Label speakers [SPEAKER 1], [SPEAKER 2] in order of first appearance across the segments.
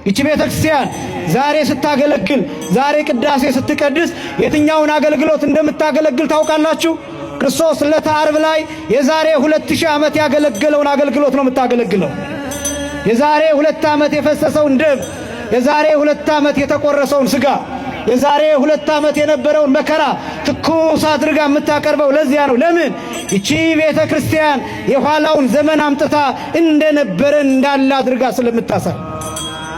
[SPEAKER 1] ይቺ ቤተ ክርስቲያን ዛሬ ስታገለግል፣ ዛሬ ቅዳሴ ስትቀድስ የትኛውን አገልግሎት እንደምታገለግል ታውቃላችሁ? ክርስቶስ ዕለተ ዓርብ ላይ የዛሬ 2000 ዓመት ያገለገለውን አገልግሎት ነው የምታገለግለው። የዛሬ 2 ዓመት የፈሰሰውን ደም፣ የዛሬ 2 ዓመት የተቆረሰውን ሥጋ፣ የዛሬ 2 ዓመት የነበረውን መከራ ትኩስ አድርጋ የምታቀርበው ለዚያ ነው። ለምን? ይቺ ቤተ ክርስቲያን የኋላውን ዘመን አምጥታ እንደነበረ እንዳለ አድርጋ ስለምታሳይ።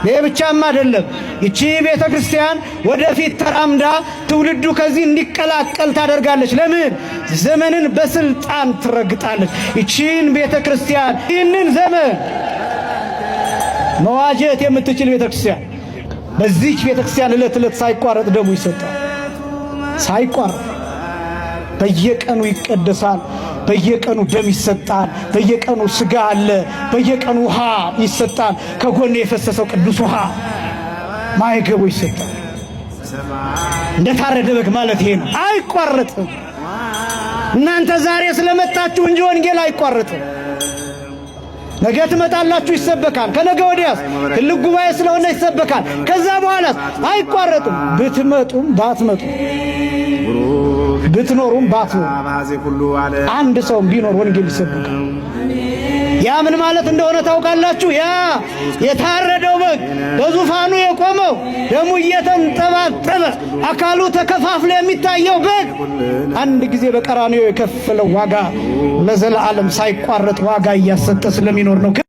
[SPEAKER 1] ይህ ብቻም አይደለም። ይቺ ቤተ ክርስቲያን ወደፊት ተራምዳ ትውልዱ ከዚህ እንዲቀላቀል ታደርጋለች። ለምን? ዘመንን በስልጣን ትረግጣለች። ይቺን ቤተ ክርስቲያን ይህንን ዘመን መዋጀት የምትችል ቤተ ክርስቲያን፣ በዚች ቤተ ክርስቲያን ዕለት ዕለት ሳይቋረጥ ደሙ ይሰጣል። ሳይቋረጥ በየቀኑ ይቀደሳል። በየቀኑ ደም ይሰጣል። በየቀኑ ስጋ አለ። በየቀኑ ውሃ ይሰጣል። ከጎን የፈሰሰው ቅዱስ ውሃ ማይገቡ ይሰጣል። እንደ ታረደ በግ ማለት ይሄ ነው። አይቋረጥም። እናንተ ዛሬ ስለመጣችሁ እንጂ ወንጌል አይቋረጥም። ነገ ትመጣላችሁ፣ ይሰበካል። ከነገ ወዲያስ ትልቅ ጉባኤ ስለሆነ ይሰበካል። ከዛ በኋላስ አይቋረጥም። ብትመጡም ባትመጡም፣ ብትኖሩም ባትኖሩም፣ አንድ ሰውም ቢኖር ወንጌል ይሰበካል። ያ ምን ማለት እንደሆነ ታውቃላችሁ? ያ የታረደው በግ በዙፋኑ የቆመው፣ ደሙ እየተንጠባጠበ አካሉ ተከፋፍሎ የሚታየው በግ አንድ ጊዜ በቀራንዮ የከፈለው ዋጋ ለዘላለም ሳይቋረጥ ዋጋ እያሰጠ ስለሚኖር ነው።